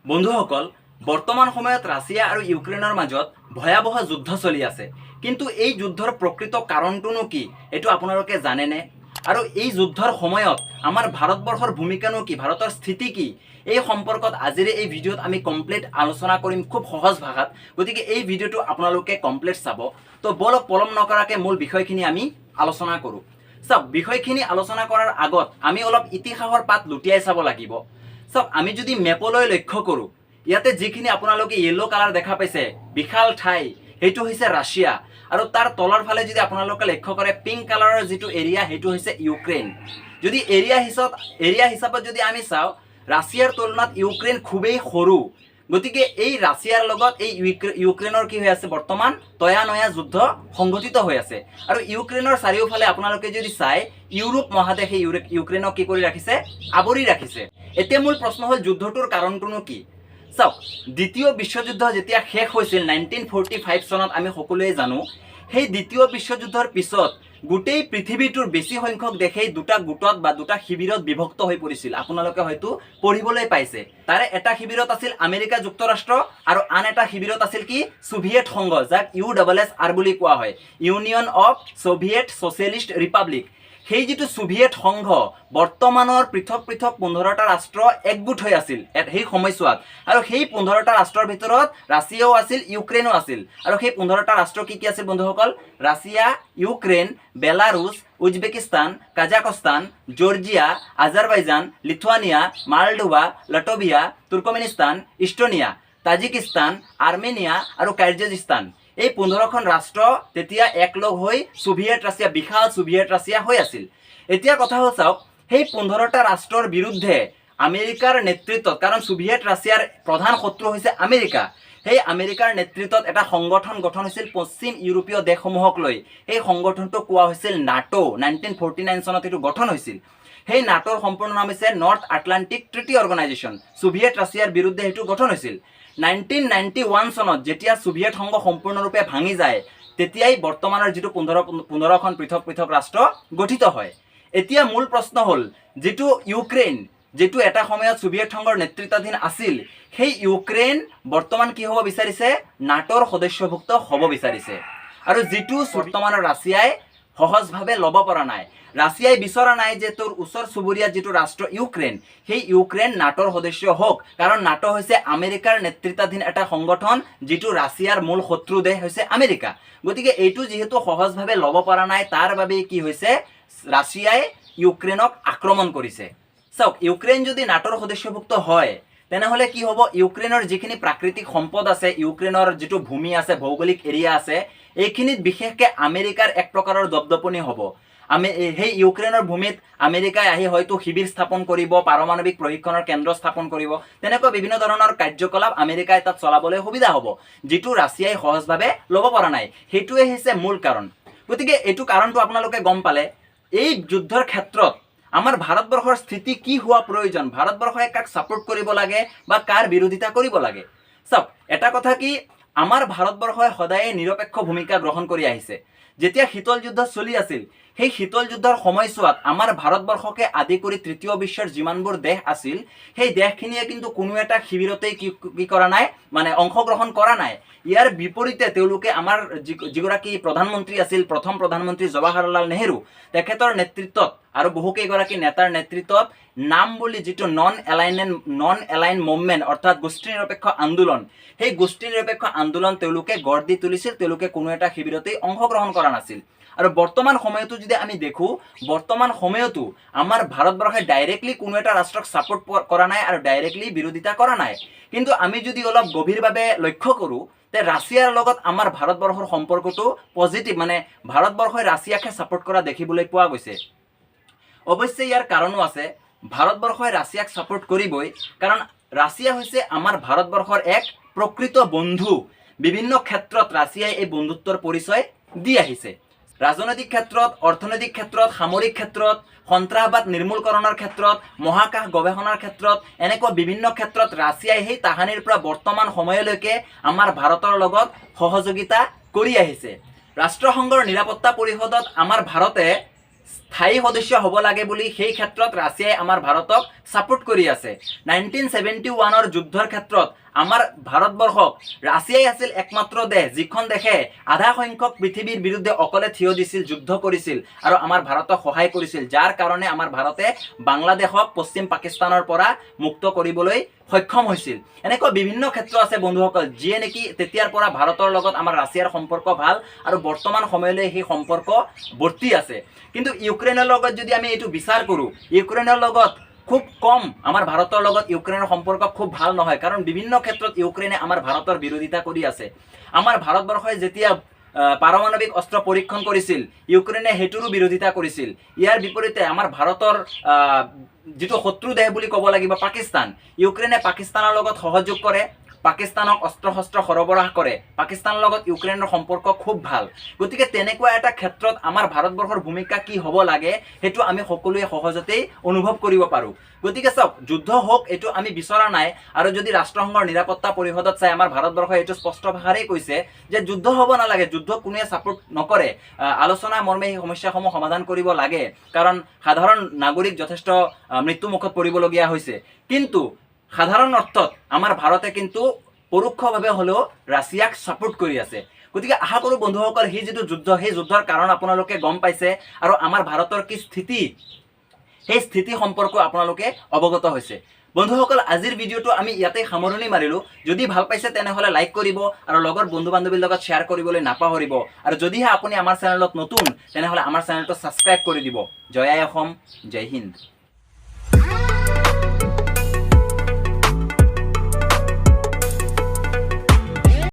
বন্ধুসকল, বৰ্তমান সময়ত ৰাছিয়া আৰু ইউক্ৰেইনৰ মাজত ভয়াৱহ যুদ্ধ চলি আছে। কিন্তু এই যুদ্ধৰ প্ৰকৃত কাৰণটোনো কি, এইটো আপোনালোকে জানেনে? আৰু এই যুদ্ধৰ সময়ত আমাৰ ভাৰতবৰ্ষৰ ভূমিকানো কি, ভাৰতৰ স্থিতি কি, এই সম্পৰ্কত আজিৰ এই ভিডিঅ'ত আমি কমপ্লিট আলোচনা কৰিম খুব সহজ ভাষাত। গতিকে এই ভিডিঅ'টো আপোনালোকে কমপ্লিট চাব। তো ব'লক, পলম নকৰাকৈ মূল বিষয়খিনি আমি আলোচনা কৰোঁ। চাওক, বিষয়খিনি আলোচনা কৰাৰ আগত আমি অলপ ইতিহাসৰ পাত লুটিয়াই চাব লাগিব। চাওক, আমি যদি মেপলৈ লক্ষ্য কৰোঁ, ইয়াতে যিখিনি আপোনালোকে য়েল্ল' কালাৰ দেখা পাইছে, বিশাল ঠাই, সেইটো হৈছে ৰাছিয়া। আৰু তাৰ তলৰ ফালে যদি আপোনালোকে লক্ষ্য কৰে, পিংক কালাৰৰ যিটো এৰিয়া, সেইটো হৈছে ইউক্ৰেইন। যদি এৰিয়া হিচাপত যদি আমি চাওঁ, ৰাছিয়াৰ তুলনাত ইউক্ৰেইন খুবেই সৰু। গতিকে এই ৰাছিয়াৰ লগত এই ইউক্ৰেইনৰ কি হৈ আছে? বৰ্তমান তয়া নয়া যুদ্ধ সংঘটিত হৈ আছে। আৰু ইউক্ৰেইনৰ চাৰিওফালে আপোনালোকে যদি চায়, ইউৰোপ মহাদেশে ইউক্ৰেইনক কি কৰি ৰাখিছে? আৱৰি ৰাখিছে। এতিয়া মূল প্ৰশ্ন হ'ল, যুদ্ধটোৰ কাৰণটোনো কি? চাওক, দ্বিতীয় বিশ্বযুদ্ধ যেতিয়া শেষ হৈছিল 1945 চনত, আমি সকলোৱে জানো, সেই দ্বিতীয় বিশ্বযুদ্ধৰ পিছত গোটেই পৃথিৱীটোৰ বেছি সংখ্যক দেশেই দুটা গোটত বা দুটা শিবিৰত বিভক্ত হৈ পৰিছিল। আপোনালোকে হয়তো পঢ়িবলৈ পাইছে। তাৰে এটা শিবিৰত আছিল আমেৰিকা যুক্তৰাষ্ট্ৰ আৰু আন এটা শিবিৰত আছিল কি? ছোভিয়েট সংঘ, যাক ইউ ডাবল এছ আৰ বুলি কোৱা হয়, Union of Soviet Socialist Republic। সেই যিটো ছোভিয়েট সংঘ, বৰ্তমানৰ পৃথক পৃথক 15টা ৰাষ্ট্ৰ একগোট হৈ আছিল সেই সময়ছোৱাত। আৰু সেই 15টা ৰাষ্ট্ৰৰ ভিতৰত ৰাছিয়াও আছিল, ইউক্ৰেইনো আছিল। আৰু সেই 15টা ৰাষ্ট্ৰ কি কি আছিল বন্ধুসকল? Russia, Ukraine, Belarus, Uzbekistan, Kazakhstan, Georgia, Azerbaijan, Lithuania, Moldova, Latvia, Turkmenistan, Estonia, Tajikistan, Armenia আৰু কাৰ্জিস্তান। এই 15খন ৰাষ্ট্ৰ তেতিয়া একলগ হৈ ছোভিয়েট ৰাছিয়া, বিশাল ছোভিয়েট ৰাছিয়া হৈ আছিল। এতিয়া কথা হ'ল, চাওক, সেই 15টা ৰাষ্ট্ৰৰ বিৰুদ্ধে আমেৰিকাৰ নেতৃত্বত, কাৰণ ছোভিয়েট ৰাছিয়াৰ প্ৰধান শত্ৰু হৈছে আমেৰিকা, সেই আমেৰিকাৰ নেতৃত্বত এটা সংগঠন গঠন হৈছিল পশ্চিম ইউৰোপীয় দেশসমূহক লৈ। সেই সংগঠনটোক কোৱা হৈছিল নাটো। 1949 চনত এইটো গঠন হৈছিল। সেই নাটোৰ সম্পূৰ্ণ নাম হৈছে north Atlantic treaty organisation. Soviet ৰাছিয়াৰ বিৰুদ্ধে সেইটো গঠন হৈছিল। 1991 চনত যেতিয়া ছোভিয়েট সংঘ সম্পূৰ্ণৰূপে ভাঙি যায়, তেতিয়াই বৰ্তমানৰ যিটো 15খন পৃথক পৃথক ৰাষ্ট্ৰ গঠিত হয়। এতিয়া মূল প্ৰশ্ন হ'ল, যিটো ইউক্ৰেইন, যিটো এটা সময়ত ছোভিয়েট সংঘৰ নেতৃত্বাধীন আছিল, সেই ইউক্ৰেইন বৰ্তমান কি হ'ব বিচাৰিছে? নাটোৰ সদস্যভুক্ত হ'ব বিচাৰিছে। আৰু যিটো বৰ্তমানৰ ৰাছিয়াই সহজভাৱে ল'ব পৰা নাই। ৰাছিয়াই বিচৰা নাই যে তোৰ ওচৰ চুবুৰীয়া যিটো ৰাষ্ট্ৰ ইউক্ৰেইন, সেই ইউক্ৰেইন নাটোৰ সদস্য হওক। কাৰণ নাটো হৈছে আমেৰিকাৰ নেতৃত্বাধীন এটা সংগঠন, যিটো ৰাছিয়াৰ মূল শত্ৰু দেশ হৈছে আমেৰিকা। গতিকে এইটো যিহেতু সহজভাৱে ল'ব পৰা নাই, তাৰ বাবেই কি হৈছে? ৰাছিয়াই ইউক্ৰেইনক আক্ৰমণ কৰিছে। চাওক, ইউক্ৰেইন যদি নাটোৰ সদস্যভুক্ত হয়, তেনেহ'লে কি হ'ব? ইউক্ৰেইনৰ যিখিনি প্ৰাকৃতিক সম্পদ আছে, ইউক্ৰেইনৰ যিটো ভূমি আছে, ভৌগোলিক এৰিয়া আছে, এইখিনিত বিশেষকৈ আমেৰিকাৰ এক প্ৰকাৰৰ দপদপনি হ'ব। আমি সেই ইউক্ৰেইনৰ ভূমিত আমেৰিকাই আহি হয়তো শিবিৰ স্থাপন কৰিব, পাৰমাণৱিক প্ৰশিক্ষণৰ কেন্দ্ৰ স্থাপন কৰিব। তেনেকুৱা বিভিন্ন ধৰণৰ কাৰ্যকলাপ আমেৰিকাই তাত চলাবলৈ সুবিধা হ'ব, যিটো ৰাছিয়াই সহজভাৱে ল'ব পৰা নাই। সেইটোৱে হৈছে মূল কাৰণ। গতিকে এইটো কাৰণটো আপোনালোকে গম পালে। এই যুদ্ধৰ ক্ষেত্ৰত আমাৰ ভাৰতবৰ্ষৰ স্থিতি কি হোৱা প্ৰয়োজন, ভাৰতবৰ্ষই কাক ছাপোৰ্ট কৰিব লাগে বা কাৰ বিৰোধিতা কৰিব লাগে? চাওক, এটা কথা কি, আমাৰ ভাৰতবৰ্ষই সদায়ে নিৰপেক্ষ ভূমিকা গ্ৰহণ কৰি আহিছে। যেতিয়া শীতল যুদ্ধ চলি আছিল, সেই শীতল যুদ্ধৰ সময়ছোৱাত আমাৰ ভাৰতবৰ্ষকে আদি কৰি তৃতীয় বিশ্বৰ যিমানবোৰ দেশ আছিল, সেই দেশখিনিয়ে কিন্তু কোনো এটা শিবিৰতেই কি কি কৰা নাই, মানে অংশগ্ৰহণ কৰা নাই। ইয়াৰ বিপৰীতে তেওঁলোকে আমাৰ যিগৰাকী প্ৰধানমন্ত্ৰী আছিল, প্ৰথম প্ৰধানমন্ত্ৰী জৱাহৰলাল নেহেৰু, তেখেতৰ নেতৃত্বত আৰু বহুকেইগৰাকী নেতাৰ নেতৃত্বত নাম বুলি যিটো নন এলাইন মুভমেণ্ট, অৰ্থাৎ গোষ্ঠী নিৰপেক্ষ আন্দোলন, সেই গোষ্ঠী নিৰপেক্ষ আন্দোলন তেওঁলোকে গঢ় দি তুলিছিল। তেওঁলোকে কোনো এটা শিবিৰতেই অংশগ্ৰহণ কৰা নাছিল। আৰু বৰ্তমান সময়তো যদি আমি দেখোঁ, বৰ্তমান সময়তো আমাৰ ভাৰতবৰ্ষই ডাইৰেক্টলি কোনো এটা ৰাষ্ট্ৰক ছাপোৰ্ট কৰা নাই আৰু ডাইৰেক্টলি বিৰোধিতা কৰা নাই। কিন্তু আমি যদি অলপ গভীৰভাৱে লক্ষ্য কৰোঁ, তে ৰাছিয়াৰ লগত আমাৰ ভাৰতবৰ্ষৰ সম্পৰ্কটো পজিটিভ, মানে ভাৰতবৰ্ষই ৰাছিয়াকহে ছাপোৰ্ট কৰা দেখিবলৈ পোৱা গৈছে। অৱশ্যে ইয়াৰ কাৰণো আছে। ভাৰতবৰ্ষই ৰাছিয়াক ছাপোৰ্ট কৰিবই, কাৰণ ৰাছিয়া হৈছে আমাৰ ভাৰতবৰ্ষৰ এক প্ৰকৃত বন্ধু। বিভিন্ন ক্ষেত্ৰত ৰাছিয়াই এই বন্ধুত্বৰ পৰিচয় দি আহিছে। ৰাজনৈতিক ক্ষেত্ৰত, অৰ্থনৈতিক ক্ষেত্ৰত, সামৰিক ক্ষেত্ৰত, সন্ত্ৰাসবাদ নিৰ্মূলকৰণৰ ক্ষেত্ৰত, মহাকাশ গৱেষণাৰ ক্ষেত্ৰত, এনেকুৱা বিভিন্ন ক্ষেত্ৰত ৰাছিয়াই সেই তাহানিৰ পৰা বৰ্তমান সময়লৈকে আমাৰ ভাৰতৰ লগত সহযোগিতা কৰি আহিছে। ৰাষ্ট্ৰসংঘৰ নিৰাপত্তা পৰিষদত আমাৰ ভাৰতে স্থায়ী সদস্য হ'ব লাগে বুলি সেই ক্ষেত্ৰত ৰাছিয়াই আমাৰ ভাৰতক ছাপোৰ্ট কৰি আছে। 1971ৰ যুদ্ধৰ ক্ষেত্ৰত আমাৰ ভাৰতবৰ্ষক ৰাছিয়াই আছিল একমাত্ৰ দেশ, যিখন দেশে আধা সংখ্যক পৃথিৱীৰ বিৰুদ্ধে অকলে থিয় দিছিল, যুদ্ধ কৰিছিল আৰু আমাৰ ভাৰতক সহায় কৰিছিল, যাৰ কাৰণে আমাৰ ভাৰতে বাংলাদেশক পশ্চিম পাকিস্তানৰ পৰা মুক্ত কৰিবলৈ সক্ষম হৈছিল। এনেকুৱা বিভিন্ন ক্ষেত্ৰ আছে বন্ধুসকল, যিয়ে নেকি তেতিয়াৰ পৰা ভাৰতৰ লগত আমাৰ ৰাছিয়াৰ সম্পৰ্ক ভাল আৰু বৰ্তমান সময়লৈ সেই সম্পৰ্ক বৰ্তি আছে। কিন্তু ইউক্ৰেইনৰ লগত যদি আমি এইটো বিচাৰ কৰোঁ, ইউক্ৰেইনৰ লগত খুব কম, আমাৰ ভাৰতৰ লগত ইউক্ৰেইনৰ সম্পৰ্ক খুব ভাল নহয়, কাৰণ বিভিন্ন ক্ষেত্ৰত ইউক্ৰেইনে আমাৰ ভাৰতৰ বিৰোধিতা কৰি আছে। আমাৰ ভাৰতবৰ্ষই যেতিয়া পাৰমাণৱিক অস্ত্ৰ পৰীক্ষণ কৰিছিল, ইউক্ৰেইনে সেইটোৰো বিৰোধিতা কৰিছিল। ইয়াৰ বিপৰীতে আমাৰ ভাৰতৰ যিটো শত্ৰু দেশ বুলি ক'ব লাগিব পাকিস্তান, ইউক্ৰেইনে পাকিস্তানৰ লগত সহযোগ কৰে, পাকিস্তানক অস্ত্ৰ শস্ত্ৰ সৰবৰাহ কৰে। পাকিস্তানৰ লগত ইউক্ৰেইনৰ সম্পৰ্ক খুব ভাল। গতিকে তেনেকুৱা এটা ক্ষেত্ৰত আমাৰ ভাৰতবৰ্ষৰ ভূমিকা কি হ'ব লাগে, সেইটো আমি সকলোৱে সহজতেই অনুভৱ কৰিব পাৰোঁ। গতিকে চাওক, যুদ্ধ হওক এইটো আমি বিচৰা নাই। আৰু যদি ৰাষ্ট্ৰসংঘৰ নিৰাপত্তা পৰিষদত চাই, আমাৰ ভাৰতবৰ্ষই এইটো স্পষ্ট ভাষাৰেই কৈছে যে যুদ্ধ হ'ব নালাগে, যুদ্ধ কোনোৱে ছাপোৰ্ট নকৰে। আলোচনা মৰ্মে সেই সমস্যাসমূহ সমাধান কৰিব লাগে, কাৰণ সাধাৰণ নাগৰিক যথেষ্ট মৃত্যুমুখত পৰিবলগীয়া হৈছে। কিন্তু সাধাৰণ অৰ্থত আমাৰ ভাৰতে কিন্তু পৰোক্ষভাৱে হ'লেও ৰাছিয়াক ছাপোৰ্ট কৰি আছে। গতিকে আশা কৰোঁ বন্ধুসকল, সেই যিটো যুদ্ধ, সেই যুদ্ধৰ কাৰণ আপোনালোকে গম পাইছে আৰু আমাৰ ভাৰতৰ কি স্থিতি, সেই স্থিতি সম্পৰ্ক আপোনালোকে অৱগত হৈছে। বন্ধুসকল, আজিৰ ভিডিঅ'টো আমি ইয়াতে সামৰণি মাৰিলোঁ। যদি ভাল পাইছে, তেনেহ'লে লাইক কৰিব আৰু লগৰ বন্ধু বান্ধৱীৰ লগত শ্বেয়াৰ কৰিবলৈ নাপাহৰিব। আৰু যদিহে আপুনি আমাৰ চেনেলত নতুন, তেনেহ'লে আমাৰ চেনেলটো ছাবস্ক্ৰাইব কৰি দিব। জয় আই অসম, জয় হিন্দ।